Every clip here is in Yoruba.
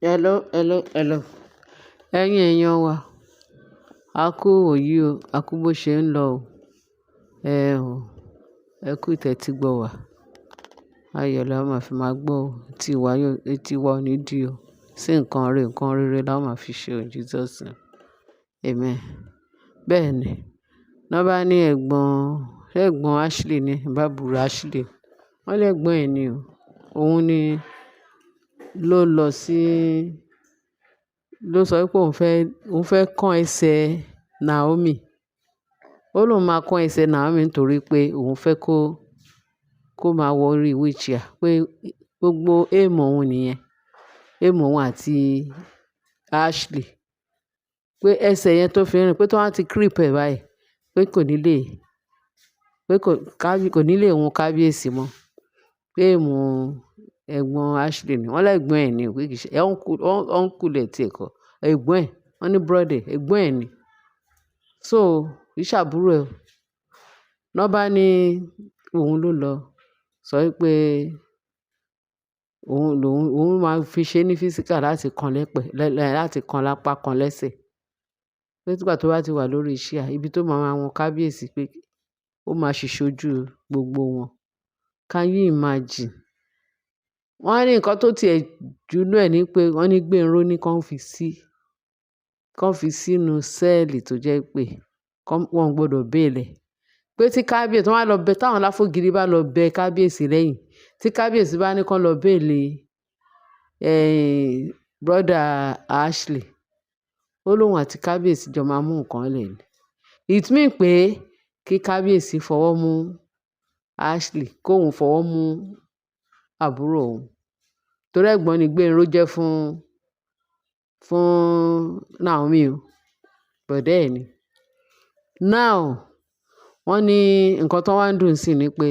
Hello, hello, hello. Ẹ̀yin èèyàn wa, a kú ìwòyí o, a kú bó ṣe ń lọ o. Ẹ o, ẹ kú ìtẹ́tí gbọ́ wa. Ayọ̀ la máa fi máa gbọ́ o. Etí wa yóò, etí wa ò ní dí o. Sí nǹkan re, nǹkan rere la máa fi ṣe o in Jesus name. Amen. Bẹ́ẹ̀ ni, wọ́n bá ní ẹ̀gbọ́n, ẹ̀gbọ́n Ashley ni, bàbúrò Ashley. Wọ́n lẹ́gbọ́n ẹ̀ ni o. Òun ni ló lọ sí, ló sọ pé òun fẹ́ kán ẹsẹ̀ Naomi. Ó lóun máa kán ẹsẹ̀ Naomi nítorí pé òun fẹ́ kó máa wọ orí wheelchair, pé gbogbo aim òun nìyẹn. Aim òun àti Ashley. Pé ẹsẹ̀ yẹn tó fi ń rìn, pé tó bá ti cripple ẹ̀ báyìí, pé kò ní lè, pé kò, kò ní lè hun kábíyèsí mọ́. Pé aim ẹ̀gbọ́n Ashley ni. Wọ́n lẹ́gbọ́n ẹ̀ ni o, pé kì í ṣe uncle, uncle ẹ̀ tí ẹ̀ kọ́. Ẹ̀gbọ́n ẹ̀, wọ́n ní brother, ẹ̀gbọ́n ẹ̀ ni. So, kì í ṣe àbúrò ẹ̀ o. Lọ́ bá ní òun ló lọ sọ wípé òun lòun, òun máa fi ṣe ní physical láti kan lẹ́pẹ̀, láti kan lápá kan lẹ́sẹ̀. Pé nígbà tó bá ti wà lórí chair, ibi tó máa máa hun kábíyèsí, pé ó máa ṣìṣojú gbogbo wọn. Can you imagine? Wọ́n ní nǹkan tó ti ẹ̀ jù nú ẹ̀ ní pé wọ́n ní Gbénró ní kí wọ́n fi sí, kí wọ́n fi sínú cell tó jẹ́ pé wọ́n ò gbọdọ̀ bail ẹ̀. Pé tí kábíyèsí, tí wọ́n bá lọ bẹ, táwọn aláfògiri bá lọ bẹ kábíyèsí lẹ́yìn, tí kábíyèsí bá ní kí wọ́n lọ bail, brother Ashley, ó lóun àti kábíyèsí jọ máa mú nǹkan lẹ̀ ni. It mean pé kí kábíyèsí fọwọ́ mú Ashley, kó òun fọwọ́ mú àbúrò òun. Torí ẹ̀gbọ́n ni Gbénró jẹ́ fún Naomi o, bọ̀dá ẹ̀ ni. Now, wọ́n ní nǹkan tó wá ń dùn sí ni pé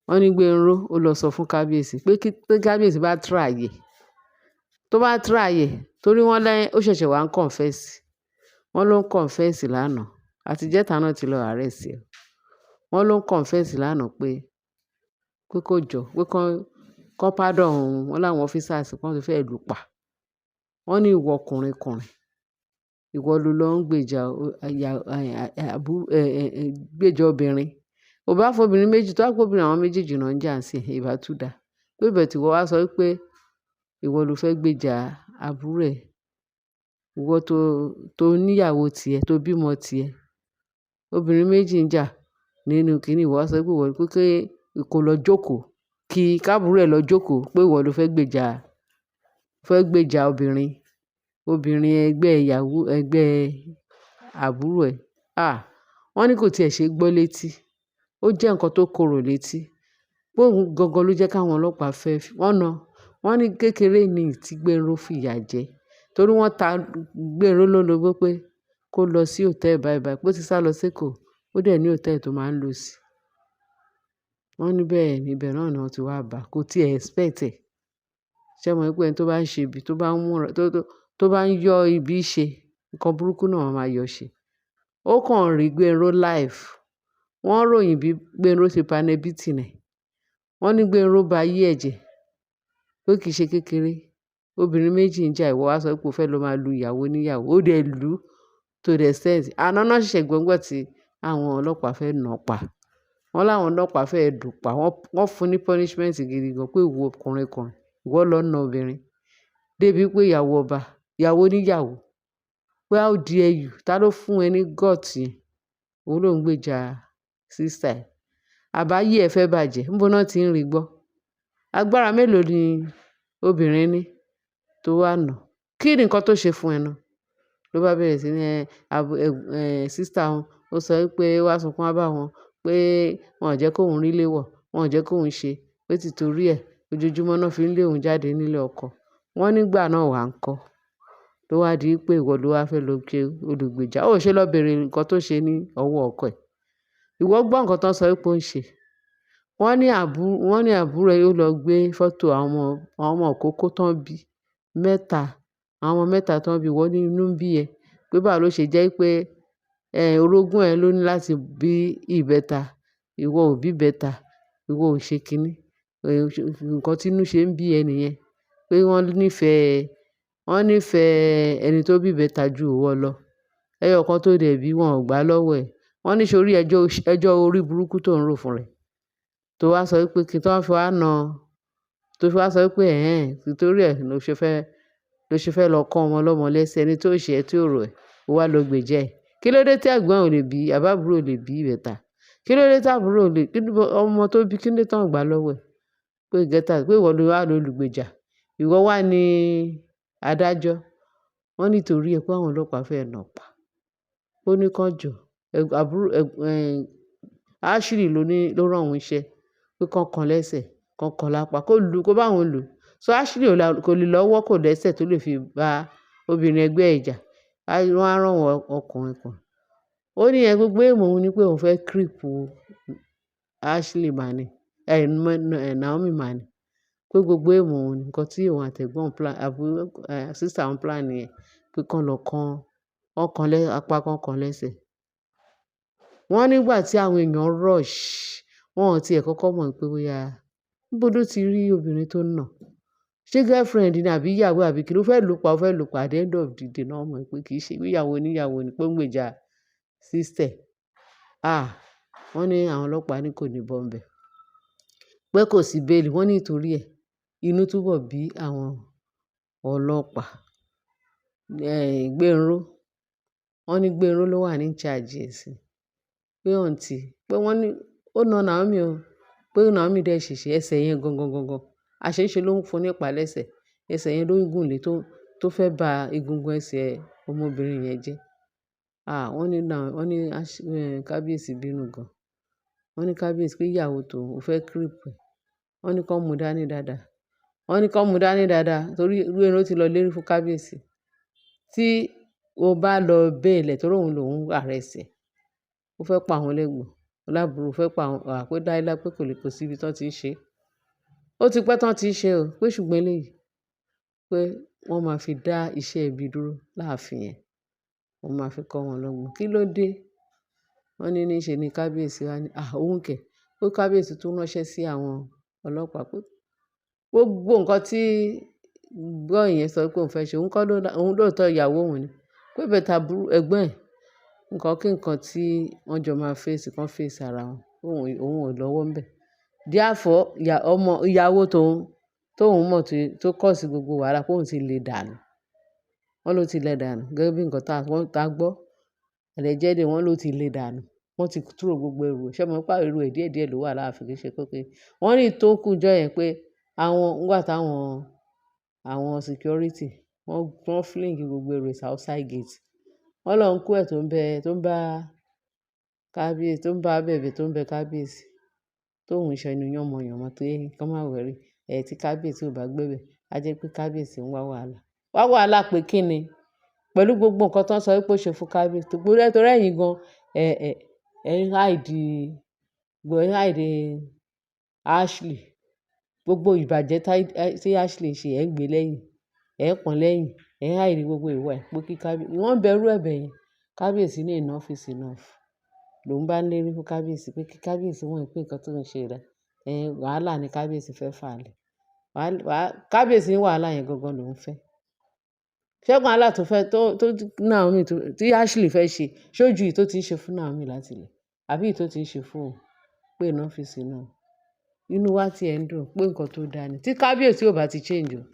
wọ́n ní Gbénró ó lọ sọ fún kábíyèsí pé kí pé kábíyèsí bá try ẹ̀, tó bá try ẹ̀, torí wọ́n lẹ́ ó ṣẹ̀ṣẹ̀ wá ń confess. Wọ́n ló ń confess lánàá, àti ìjẹta náà ti lọ arrest ẹ̀. Wọ́n ló ń confess lánàá pé kó jọ, pé kán pardon òun. Wọ́n láwọn officers kan ti fẹ́ lù pa. Wọ́n ní ìwọ ọkùnrin kùnrin, ìwọ ló lọ ń gbèjà gbèjà obìnrin. Ò bá fún obìnrin méjì, tó bá pé obìnrin àwọn méjèèjì náà ń jà sí, ìbá tún dá. Pé but ìwọ wá sọ wípé ìwọ ló fẹ́ gbèjà àbúrò ẹ̀. Ìwọ tó níyàwó tiẹ̀, tó bímọ tiẹ̀. Obìnrin méjì ń jà nínú kíní, ìwọ wá sọ pé ìwọ pé kí kó lọ jókòó, kí kábúrò ẹ lọ jókòó pé ìwọ ló fẹ́ gbèjà obìnrin, obìnrin ẹgbẹ́ ìyàwó, ẹgbẹ́ àbúrò ẹ̀. Ah! Wọ́n ní kò tí ì ṣe gbọ́ létí. Ó jẹ́ nǹkan tó korò létí. Pé òun gangan ló jẹ́ káwọn ọlọ́pàá fẹ́ wọ́n na. Wọ́n ní kékeré ni tí Gbénró fìyà jẹ. Torí wọ́n ta Gbénró lólobó pé kó lọ sí hotel báì báì, pé ó ti sá lọ sí Èkó. Ó dẹ̀ ní hotel tó máa ń lò sí. Wọ́n ní bẹ́ẹ̀ ni, ibẹ̀ náà ni wọ́n ti wá bá. Kò tí ì expect ẹ̀. Ṣé ẹ mọ̀ wípé ẹni tó bá ń ṣe ibi, tó bá ń múra, tó bá ń yọ ibi ṣe, nǹkan burúkú náà máa yọ ṣe. Ó kàn rí Gbénró live. Wọ́n ròyìn bí Gbénró ṣe panel beating ẹ̀. Wọ́n ní Gbénró bá ayé ẹ̀ jẹ́, pé kì í ṣe kékeré. Obìnrin méjì ń jà, ìwọ wá sọ pé o fẹ́ lọ máa lu ìyàwó oníyàwó. Ó dẹ̀ lù to the extent. Àná náà ṣẹ̀ṣẹ̀ gbọ́ nígbà tí àwọn ọlọ́pàá fẹ́ nà pa. Wọ́n láwọn ọlọ́pàá fẹ́ lù pa. Wọ́n fún ní punishment gidi gan pé ìwọ ọkùnrin kùnrin, ìwọ lọ na obìnrin. Débi pé ìyàwó ọba, ìyàwó oníyàwó. Pé how dare you? Ta ló fún ẹ ní gut yẹn? Òun ló ń gbèjà sister ẹ̀. Àbáyé ẹ fẹ́ bàjẹ́. Níbo náà tí ń rí gbọ́? Agbára mélòó ni obìnrin ní tó wà nà? Kí ni nǹkan tó ṣe fún ẹ náà? Ló bá bẹ̀rẹ̀ sí ní ẹ sister òun. Ó sọ wípé ó wá sunkún wá bá wọn pé wọ́n ò jẹ́ kó òun rí lé wọ̀, wọ́n ò jẹ́ kó òun ṣe, pé títorí ẹ̀ ojoojúmọ́ náà fi ń lé òun jáde nílé ọkọ. Wọ́n nígbà náà wà ń kọ́. Ló wá di pé ìwọ ló wá fẹ́ lọ ṣe olùgbèjà. Ó ṣe lọ bèrè nǹkan tó ṣe ní ọwọ́ ọkọ ẹ̀. Ìwọ gbọ́ nǹkan tó ń sọ wípé ó ń ṣe. Wọ́n ní àbúrò ẹ ó lọ gbé fọ́tò àwọn ọmọ ìkókó tán bí mẹ́ta, àwọn ọmọ mẹ́ta tán bí, wọ́n ní inú ń bí ẹ. Pé báwo ló ṣe jẹ́ pé orogún ẹ ló ní láti bí ìbẹta, ìwọ ò bí ìbẹta, ìwọ ò ṣe kíní. Nǹkan tí inú ṣe ń bí ẹ nìyẹn. Pé wọ́n nífẹ̀ẹ́ ẹni tó bí ìbẹta ju ìwọ lọ. Ẹyọ kan tó dẹ̀ bí wọn ò gbà lọ́wọ́ ẹ̀. Wọ́n ní ṣé orí ẹjọ́, ẹjọ́ orí burúkú tó ń rò fún rẹ̀. Tó wá sọ wípé kí tó fi wá na, tó fi wá sọ wípé ẹ̀hẹn, nítorí ẹ ló ṣe fẹ́ lọ kán ọmọ ọlọ́mọ lẹ́sẹ̀ ẹni tó ṣe ẹ́ tí ò rò ẹ́, ó wá lọ gbèjà ẹ̀. Kí ló dé tí ẹ̀gbọ́n ò lè bí àbí àbúrò ò lè bí ìbẹta? Kí ló dé tí àbúrò ò lè, kí ọmọ tó bí kí ló dé tí wọ́n gbà lọ́wọ́ ẹ̀? Pé get out, pé ìwọ ló wá lolùgbèjà. Ìwọ wà ní adájọ́. Wọ́n ní torí ẹ pé àwọn ọlọ́pàá fẹ́ nà pa. Ó ní kán jọ, àbúrò, Ashley ló ní, ló rán òun iṣẹ́ pé kán kan lẹ́sẹ̀, kán kan lápá, kó lu, kó bá òun lù. So Ashley kò lè lọ́wọ́, kò lẹ́sẹ̀ tó lè fi bá obìnrin ẹgbẹ́ ẹ̀ jà. Wọ́n á rán àwọn ọkùnrin kan. Ó ní ẹ gbogbo aim òun ní pé òun fẹ́ cripple Ashley mà ní, Naomi mà ní. Pé gbogbo aim òun ní nǹkan tí òun àti ẹ̀gbọ́n plan, àbúrò, sister òun plan nìyẹn. Pé kán lọ kan, kán kan lápá, kán kan lẹ́sẹ̀. Wọ́n nígbà tí àwọn èèyàn rush, wọ́n ò tí è kọ́kọ́ mọ̀ pé bóyá níbo ló ti rí obìnrin tó ń nà. Ṣé girlfriend ni àbí ìyàwó àbí kí ló fẹ́ lù pa, ó fẹ́ lù pa. At the end of the day náà mọ̀ pé kì í ṣe pé ìyàwó oníyàwó ni pé ó ń gbèjà sister. Ah! Wọ́n ní àwọn ọlọ́pàá ní kò ní bọ́ńbẹ̀. Pé kò sí bail. Wọ́n ní nítorí ẹ, inú túbọ̀ bí àwọn ọlọ́pàá. Gbénró, wọ́n ní Gbénró ló wà ní charge ẹ̀ sí. Pé until, pé wọ́n ní ó na Naomi o. Pé Naomi dẹ̀ ṣèṣe ẹsẹ̀ yẹn gangan gangan. Àṣé ṣe ló ń fún ní ìpà lẹ́sẹ̀. Ẹsẹ̀ yẹn ló ń gùn lé tó fẹ́ ba egungun ẹsẹ̀ ọmọbìnrin yẹn jẹ́. Ah! Wọ́n ní kábíyèsí bínú gan. Wọ́n ní kábíyèsí pé ìyàwó tó òun fẹ́ cripple ẹ̀. Wọ́n ní kó mú dání dáadáa. Wọ́n ní kó mú dání dáadáa torí Gbénró ti lọ lérí fún kábíyèsí. Tí o bá lọ bail ẹ̀ torí òun lòún arrest ẹ̀. Ó fẹ́ pa àwọn lẹ́gbọ̀n. Lábùúrò fẹ́ pa àwọn, à pé láíláí pé kò lè kó sí ibi tí wọ́n ti ń ṣe. Ó ti pẹ́ tí wọ́n ti ń ṣe o. Pé ṣùgbọ́n eléyìí pé wọ́n máa fi dá iṣẹ́ ibi dúró láàfin yẹn. Wọ́n máa fi kọ́ wọn lọ́gbọ́n. Kí ló dé? Wọ́n ní níṣe ni kábíyèsí wá ní, à òun kẹ̀. Pé kábíyèsí tún ránṣẹ́ sí àwọn ọlọ́pàá pé gbogbo nǹkan tí boy yẹn sọ pé òun fẹ́ ṣe, òun kọ́ ló, òun lóòótọ́ ìyàwó òun ni. Pé better àbúrò ẹ̀gbọ́n ẹ̀, nǹkan kí nǹkan tí wọ́n jọ máa face kan face ara wọn. Òun ò lọ́wọ́ ńbẹ̀. Therefore, ọmọ ìyàwó tóun, tóun mọ̀ tó cause gbogbo wàhálà pé òun ti lè dànù. Wọ́n ló ti lè dànù gẹ́gẹ́ bí nǹkan tá gbọ́. Allegedly wọ́n ló ti lè dànù. Wọ́n ti throw gbogbo ẹrù. Ṣé o mọ̀ pé ẹrù ẹ̀ díẹ̀díẹ̀ ló wà láàfin kì í ṣe pé pé wọ́n ní tó kú ọjọ́ yẹn pé àwọn nígbà táwọn, àwọn security wọ́n fling gbogbo ẹrù sí outside gate. Wọ́n lọ ń kó ẹ̀ tó ń bẹ, tó ń bá kábíyèsí, tó ń bá bẹ̀bẹ̀, tó ń bẹ kábíyèsí, tó ń ṣe ẹnu yànmọ̀yànmọ́ tó yẹ kí wọ́n má worry. Ẹ̀ tí kábíyèsí ò bá gbé bẹ̀, a jẹ́ pé kábíyèsí ń wá wàhálà. Wá wàhálà pé kí ni? Pẹ̀lú gbogbo nǹkan tó ń sọ wípé ó ṣe fún kábíyèsí. Torí ẹ̀yin gan, ẹ ń hide, ẹ ń hide Ashley. Gbogbo ìbàjẹ́ tí Ashley ṣe, ẹ̀ ń gbé lẹ́yìn, ẹ̀ ń pọ̀n lẹ́yìn, ẹ̀ ń hide gbogbo ìwà ẹ̀ pé kí kábíyèsí. Wọ́n ń bẹ̀rù ẹ̀bẹ̀ yẹn. Kábíyèsí ní enough is enough. Lòun bá ń lérí fún kábíyèsí pé kí kábíyèsí mọ̀ pé nǹkan tó ń ṣe rẹ̀, wàhálà ni kábíyèsí fẹ́ fà lẹ̀. Kábíyèsí ní wàhálà yẹn gangan lòún fẹ́. Ṣé wàhálà tó fẹ́ tó Naomi tí Ashley fẹ́ ṣe, ṣé ó ju èyí tó ti ń ṣe fún Naomi láti ilẹ̀? Àbí èyí tó ti ń ṣe fún òun? Pé enough is enough. Inú wa tí ẹ̀ ń dùn pé nǹkan tó dáa ni. Tí kábíyèsí ò bá ti change o,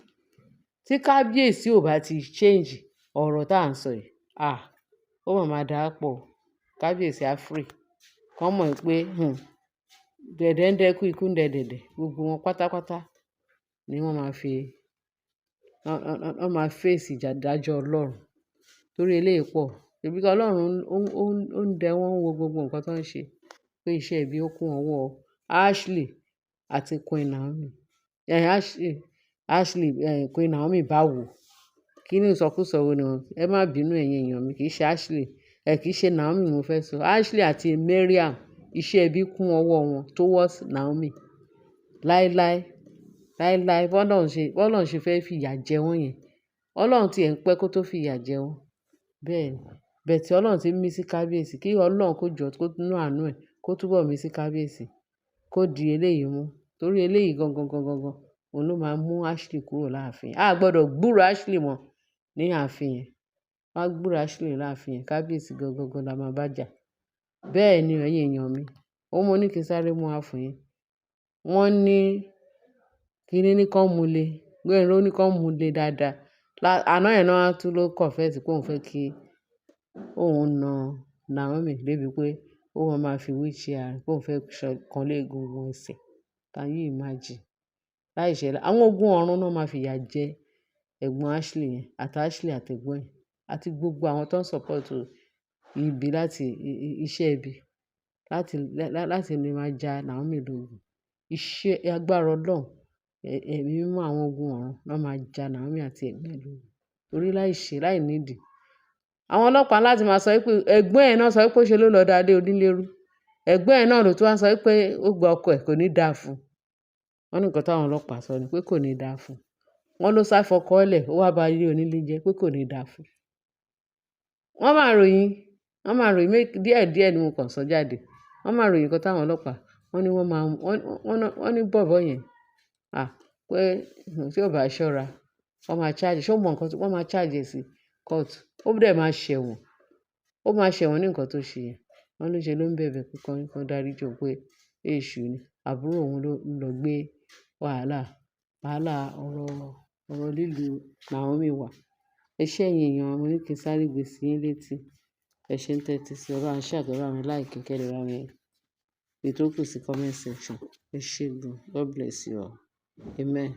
tí kábíyèsí ò bá ti change ọ̀rọ̀ tá à ń sọ yìí, ah! Ó máa ma dáa pọ̀. Kábíyèsí á free. Kàn mọ̀ pé, dẹ̀dẹ̀ ń dẹ́kú, ikú ń dẹ dẹ̀dẹ̀. Gbogbo wọn pátápátá ni wọ́n máa fi, wọ́n máa face ìjà ìdájọ́ Ọlọ́run. Torí eléyìí pọ̀. Ṣebí Ọlọ́run ó ń dẹ wọ́n wo gbogbo nǹkan tó ń ṣe. Pé iṣẹ́ ibi ó kún ọwọ́ Ashley àti Queen Naomi. Ashley, Queen Naomi báwo? Kí ni ìsọkúsọ wo ni wọ́n? Ẹ má bínú ẹ̀yin èèyàn mi, kì í ṣe Ashley, kì í ṣe Naomi mo fẹ́ sọ. Ashley àti Mariam, iṣẹ́ ibi kún ọwọ́ wọn towards Naomi. Láíláí, láíláí, bọ́lọ́run ṣe fẹ́ fi ìyà jẹ wọ́n yẹn. Ọlọ́run tí ẹ̀ ń pẹ́ kó tó fi ìyà jẹ wọ́n. Bẹ́ẹ̀ ni. But tí Ọlọ́run tí ń mí sí kábíyèsí, kí Ọlọ́run kó jọ, kó nínú àánú ẹ̀, kó túbọ̀ mí sí kábíyèsí, kó di eléyìí mú. Torí eléyìí gangan, gangan, gangan, Òun ló máa mú Ashley kúrò láàfin. A gbọdọ̀ gbúrò Ashley mọ́ ní ààfin yẹn. Wọ́n á gbúrò Ashley láàfin yẹn. Kábíyèsí gangan gan la máa bá jà. Bẹ́ẹ̀ ni, ẹ̀yin èèyàn mi. Òun mo ní kí n sáré mú wá fún yín. Wọ́n ní kíní ní kán mú le. Gbénró ní kán mú le dáadáa. Àná yẹn náà tún ló confess pé òun fẹ́ kí òun na Naomi débi pé ó máa ma fi wheelchair, pé òun fẹ́ kan lé egungun ẹsẹ̀. Can you imagine? Láìṣẹ́ àwọn ogun ọ̀run náà máa fi ìyà jẹ ẹ̀gbọ́n Ashley yẹn àti Ashley àti ẹ̀gbọ́n ẹ̀ àti gbogbo àwọn tó ń support ibi láti iṣẹ́ ibi láti lè máa ja Naomi lógun. Iṣẹ́ agbára Ọlọ́run, ẹ̀mí mímọ́ àwọn ogun ọ̀run náà máa ja Naomi àti ẹ̀gbọ́n ẹ̀ lógun. Torí láìṣe, láìnídìí. Àwọn ọlọ́pàá láti máa sọ wípé ẹ̀gbọ́n ẹ̀ náà sọ wípé ó ṣe ló lọ dá lé onílé rú. Ẹ̀gbọ́n ẹ̀ náà ló tún wá sọ wípé ó gba ọkọ ẹ̀, kò ní dáa fún un. Wọ́n ní nǹkan táwọn ọlọ́pàá sọ ni pé kò ní dáa fún un. Wọ́n ló sá fọkọ lẹ̀, ó wá ba ilé onílé jẹ́, pé kò ní dáa fún un. Wọ́n máa ròyìn díẹ̀ díẹ̀ ni mo kàn sọ jáde. Wọ́n máa ròyìn nǹkan táwọn ọlọ́pàá, wọ́n ní wọ́n máa, wọ́n ní bọ̀bọ́ yẹn, pé tí ó bá ṣọ́ra, wọ́n máa charge, ṣé o mọ nǹkan tí wọ́n máa charge ẹ̀ sí court? Ó dẹ̀ máa ṣẹ̀wọ̀n. Ó máa ṣẹ̀wọ̀n ní nǹkan tó ṣe yẹn. Wọ́n ló ṣe ló ń bẹ̀bẹ̀ pé kán dáríji òun, pé èṣù ni. Àbúrò òun ló lọ gbé wàhálà, wàhálà ọ̀rọ̀ lílù Naomi wá. Ẹ ṣé, ẹ̀yin èèyàn, mo ní kí n sáré gbé sí yín létí. Ẹ ṣé ń tẹ́tí sí, ẹ bá ń share, kẹ́ bá mi like, kẹ́ lè bá mi fi tó kù sí comment section. Ẹ ṣé gan. God bless you all. Amen.